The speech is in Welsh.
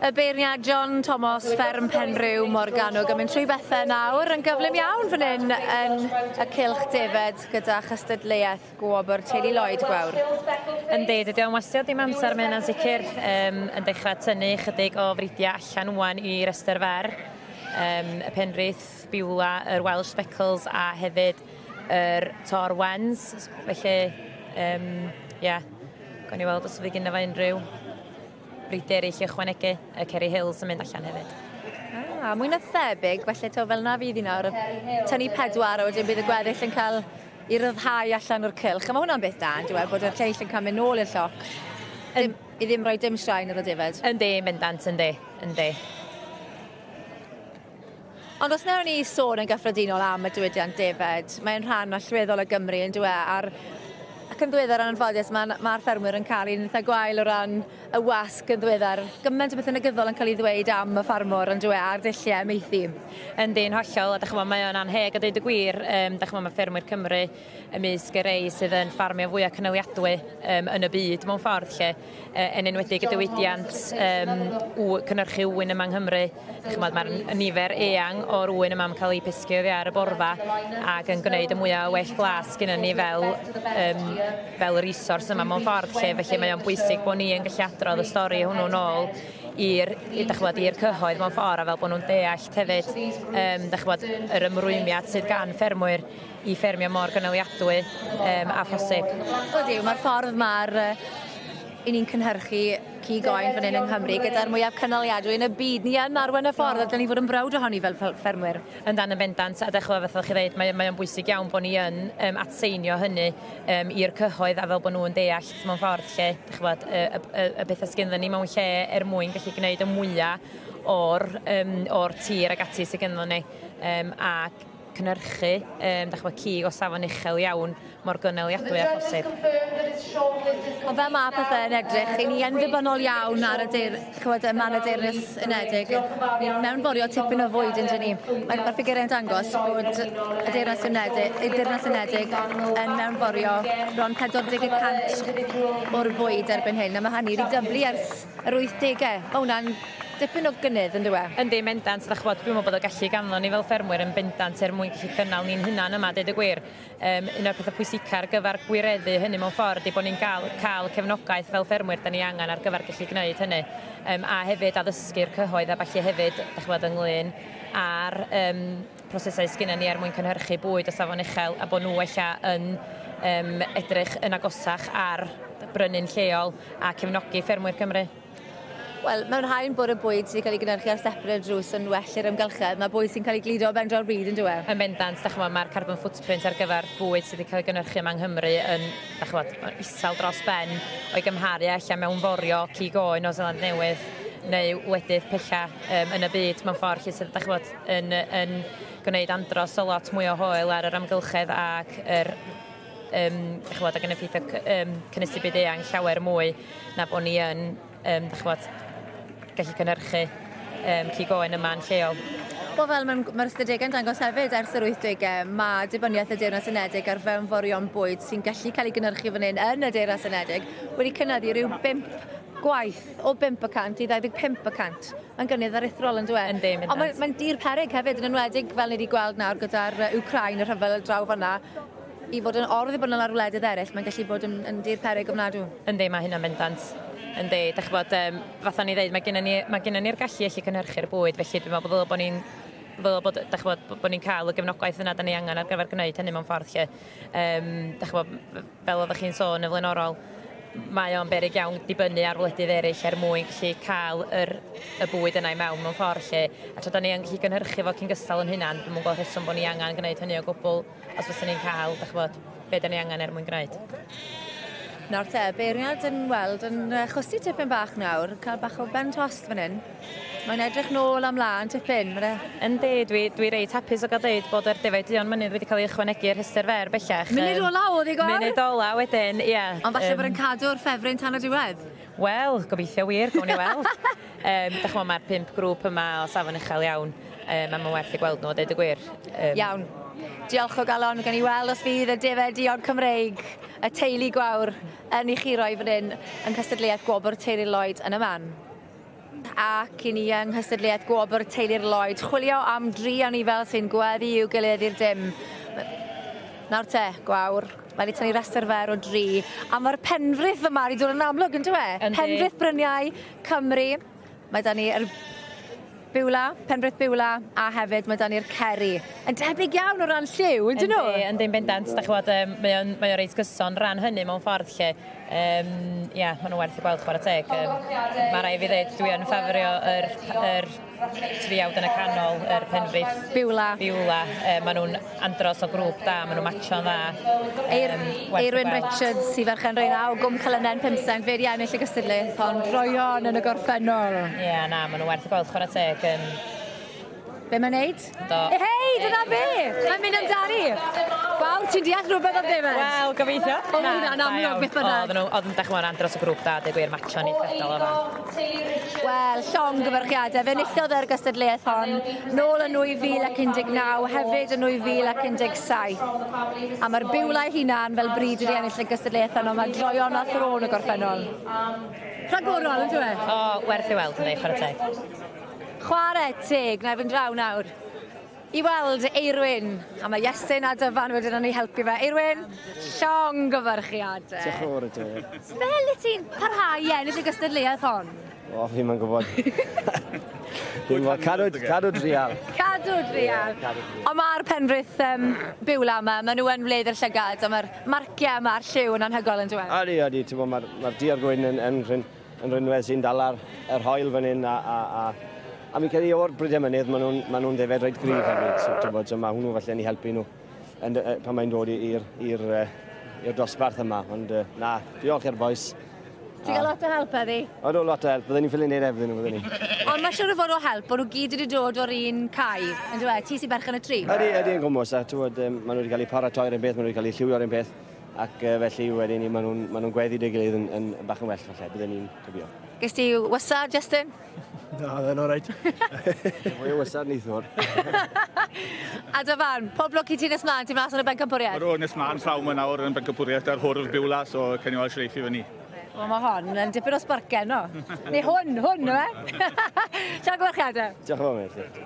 Y beirniad John Thomas, fferm Penrhiw, Morgannwg, yn mynd trwy bethau nawr yn gyflym iawn fan hyn yn y cylch defed gyda chystadleuaeth gwobr Teulu Lloyd Gwawr. Yndi, dydy o'n wastio dim amser mae hynna'n sicr. Um, yn dechrau tynnu chydig o fridiau allan wan i restr fer. Um, y Penrith, Beulah, yr Welsh Speckles a hefyd yr Tor Wens. Felly, um, yeah, gawn ni weld os fydd gynno fo unrhyw Bryd eraill i ychwanegu, y Kerry Hills yn mynd allan hefyd. Ah, mwy na thebyg, felly to fel na fydd hi nawr, tynnu pedwar a wedyn bydd y gweddill yn cael i ryddhau allan o'r cylch. A mae hwnna'n beth da, yn dweud, bod y lleill yn cael mynd nôl i'r lloc. Dim, I ddim rhoi dim straen ar y defaid. Yndi, bendant, yndi, yndi. Ond os wnawn ni sôn yn gyffredinol am y diwydiant defaid, mae'n rhan allweddol o Gymru yn dyw e, a'r ac yn ddiweddar yn anffodus mae'r ma ffermwyr yn cael un eitha gwael o ran y wasg yn ddiweddar. Gymaint o bethau negyddol yn cael ei ddweud am y ffarmwr yn dyw e, a'r dulliau maethu. Yndi, yn hollol, a dych ch'mo' mae o'n anheg a deud y gwir, yym dych ch'mo' ma' ffermwyr Cymru ymysg y rei sydd yn ffarmio fwya cynaliadwy yym yn y byd mewn ffordd 'lly. Yy yn enwedig y diwydiant yym w- cynhyrchu ŵyn yma yng Nghymru. Ch'mod ma'r n- y nifer eang o'r ŵyn yma'n ca'l 'u pesgio oddi ar y borfa ag yn gwneud y mwya o well glas gynnon ni fel yym fel y resource yma mewn ffordd 'lly felly mae o'n bwysig bo' ni yn gallu adrodd y stori hwnnw nôl i'r i dych ch'mod i'r cyhoedd mewn ffor a fel bo' nw'n deallt hefyd yym dych ch'mod yr ymrwymiad sydd gan ffermwyr i ffermio mor gynaliadwy yym â phosib. Odi, mae'r ffordd mae'r yy 'yn ni'n cynhyrchu cig oen fan 'yn yng Nghymru gyda'r mwyaf cynaliadwy yn y byd. Ni yn arwain y ffordd a dylen ni fod yn browd ohoni fel fel ffermwyr. Yndan yn bendant a dych ch'mo' fatha o'ch chi ddeud mae mae o'n bwysig iawn bo' ni yn yym atseinio hynny yym i'r cyhoedd a fel bo' nhw'n deallt mewn ffordd lle dych ch'mod y y y y betha sgenddon ni mewn lle er mwyn gallu gneud y mwya o'r yym o'r tir ag ati sy genddon ni yym ac cynhyrchu yym dach ch'mo' cig o safon uchel iawn mor gynaliadwy â phosib. Ond fel ma' pethe yn edrych, 'yn ni yn ddibynnol iawn ar y deir- ch'mod yma yn y Deyrnas Unedig. Ni'n mewnforio tipyn o fwyd yndyn ni? Mae ma'r ffigyre'n dangos bod y Deyrnas Unedig y Deyrnas Unedig yn mewnforio bron 40 y cant o'r bwyd erbyn hyn a ma' hynny 'di dyblu ers yr wythdege. Ma' wnna'n dipyn o gynnydd yndyw e? Yndi mendant 'dach ch'mod dwi me'wl bod y gallu ganddon ni fel ffermwyr yn bendant er mwyn gallu cynnal ni'n hunan yma deud y gwir. Yym un o'r petha pwysica ar gyfar gwireddu hynny mewn ffordd 'di bo' ni'n ga'l ca'l cefnogaeth fel ffermwyr 'dan ni angan ar gyfar gallu gneud hynny. Yym a hefyd addysgu'r cyhoedd a ballu hefyd 'dach ch'mod ynglŷn â'r yym prosesau sgynnon ni er mwyn cynhyrchu bwyd o safon uchel a bo' nhw ella yn yym edrych yn agosach ar brynu'n lleol a cefnogi ffermwyr Cymru. Wel, mae'n rhaid bod y bwyd sy'n cael ei gynhyrchu ar stepen y drws yn well i'r amgylchedd na bwyd sy'n cael ei gludo o ben draw'r byd, yndyw e? Yn bendant, dach ch'mo' ma'r carbon footprint ar gyfer bwyd sydd wedi cael ei gynhyrchu yma yng Nghymru yn, dach ch'mod, isel dros ben o'i gymharu â ella mewnforio cig oen o Seland Newydd neu wledydd pella yym yn y byd mewn ffordd 'lly sydd dach ch'mod yn yn gwneud andros o lot mwy o hoel ar yr amgylchedd ac yr yym dych ch'mod ag yn effeithio cy- yym cynhesu byd eang llawer mwy na bo' ni yn yym dych ch'mod gallu cynhyrchu yym cig oen yma'n lleol. Wel fel ma'n ma'r ystadegau'n dangos hefyd ers yr wythdege ma' dibyniaeth y Deyrnas Unedig ar fewnforion bwyd sy'n gallu cael ei gynhyrchu fan 'yn yn y Deyrnas Unedig wedi cynyddu ryw bump gwaith o 5 y cant i 25 y cant. Mae'n gynnydd aruthrol yndyw e? Yndi yn bendant. Ond mae'n mae'n dir peryg hefyd yn enwedig fel ni 'di gweld nawr gyda'r yy Wcráin y rhyfel draw fan 'na i fod yn or-ddibynnol ar wledydd eryll mae'n gallu bod yn yn dir peryg ofnadw. Yndi ma' hynna'n bendant. Yndi 'dych ch'bod yym fatha o'n i ddeud mae gennon ni ma' gennon ni'r gallu allu cynhyrchu'r bwyd felly dwi me'wl bo' ddyle bo' ni'n ddyle bod 'dych ch'bod bo' bo' ni'n ca'l y gefnogaeth yna 'dan ni angen ar gyfer gneud hynny mewn ffordd 'lly. Yym 'dych ch'bo' fel oeddech chi'n sôn yn flaenorol, mae o'n beryg iawn dibynnu ar wledydd eraill er mwyn gallu cael yr, y bwyd yna i mewn mewn ffordd lle. A tra da ni yn gallu gynhyrchu fo cyn gystal yn hunan, dwi'm yn gweld rheswm bod ni angen gwneud hynny o gwbl os fyswn ni'n cael, dych ch'bod, be da ni angen er mwyn gwneud. Nawr te, beirniad yn weld yn chwysu tipyn bach nawr, cael bach o ben tost fan hyn. Mae'n edrych nôl a mlaen tipyn ma' fe... Yndi dwi dwi reit hapus o ga'l deud bod yr defaid duon mynydd wedi ca'l ei ychwanegu i'r rhestr fer bellach. Munud ola o'dd 'i gwawr? Munud ola wedyn ie. Ond falle bod e'n cadw'r ffefryn tan y diwedd? Wel gobeithio wir gawn ni weld. Yym 'dach ch'mo' ma'r pump grŵp yma o safon uchel iawn yym a ma' werth 'u gweld nhw a deud y gwir. Yym. Iawn. Diolch o galon gawn ni weld os fydd y defaid duon Cymreig y teulu gwawr yn 'u churo i fan 'yn yng nghystadleuaeth Gwobr Teulu Lloyd yn y man. Ac i ni yng nghystadleuaeth Gwobr Teulu'r Lloyd, chwilio am dri anifel sy'n gweddu i'w gilydd i'r dim. Nawr te, Gwawr, mae wedi tynnu rhestr fer o dri, a mae'r penfrith yma wedi dod yn amlwg, yn dyw e? Penfrith Bryniau Cymru. Mae 'da ni yr Beulah, Penfrith Beulah, a hefyd mae 'da ni'r Ceri. Yn debyg iawn o ran lliw, yndyn nhw? Yndi, yndi, bendant. Da ch'mod, mae o'n mae o reit gyson ran hynny mewn ffordd lle. Ia, ma' nhw werth i gweld chwarae teg. Ma' rai' fi ddeud dwi yn ffafrio yr yr triawd yn y canol, yr Penfrith. Beulah. Beulah. Ma' nhw'n andros o grŵp da, ma' nhw'n matcho'n dda. Eir, Eirwyn Richards i ferchen Reina o Gwm Celynen Pumsaint, fe 'di ennill y gystadleuaeth hon droeon yn y gorffennol. Ie, yeah, na, ma' nhw werth y gweld chwarae teg. Be mae'n neud? Do. Hei, dyna fe! Mae'n mynd amdani! Wel, ti'n deall rhywbeth am ddefed? Wel, gobeithio. Oedd hwnna'n amlwg beth bynnag. Oedden nhw, oedd yn dach andros o grŵp da, dweud gwir, matcho'n eithriadol o fan. Wel, llongyfarchiadau. Fe enillodd e'r gystadleuaeth hon nôl yn 2019, hefyd yn 2017. A mae'r Beulah ei hunan fel bryd wedi ennill y gystadleuaeth honno, mae droeon a thrôn y gorffennol. Rhagorol, yn dweud? O, werth ei weld, ynddi, chwarae teg. Chwarae teg, na i fynd draw nawr i weld Eirwyn. A mae Iestyn a Dyfan wedyn yn ei helpu fe. Eirwyn, llongyfarchiadau. Diolch yn fawr i ti. Fel wyt ti'n parhau i ennill y gystadleuaeth hon? O, fi mae'n gwybod. Fi'n gwybod, cadw, cadw drial. Cadw drial. Ond mae'r Penfrith Beulah yma, maen nhw yn wledd i'r llygad, a mae'r marciau yma a'r lliw yn anhygoel yn dweud. Ydy, ydy, ti'n bod, mae'r ma du a'r gwyn yn rhinwedd sy'n dal ar yr hoel fan hyn, a fi'n credu o'r brydiau mynydd, maen nhw'n ma nhw ddefed reit gryf hefyd, so, ti'n bod, so mae hwnnw falle yn ei helpu nhw yn, pan mae'n dod i'r dosbarth yma, ond na, diolch i'r boys. Ti'n cael lot o help heddi? Odw, lot o help. Bydden ni'n ffili neud ebddyn nhw, bydden ni. Ond mae siŵr o fod o help bod nhw gyd wedi dod o'r un cae, yn dweud? Ti sy'n berchen y tri? Ydy, ydy yn gwmws, a ti'n bod, maen nhw wedi cael eu paratoi yr un peth, maen nhw wedi cael eu lliwio'r un peth, ac felly wedyn ni, maen nhw'n ma nhw gweddu dy gilydd yn bach yn well, falle, bydden ni'n tybio. Ges ti wysad, Justin? Na, oedd e'n oreit. Fwy o wysad neithiwr. A Dyfan, pob lwc i ti nes mlaen, ti'n mas yn y bencampwriaeth? Ydw, nes mlaen llawn yma nawr yn bencampwriaeth ar hwrf Beulah, so cyn i weld sireithi fyny. Wel, mae hon yn dipyn o sbarcen, no? Neu hwn, hwn, yw e? Llongyfarchiadau. Diolch yn fawr, mate.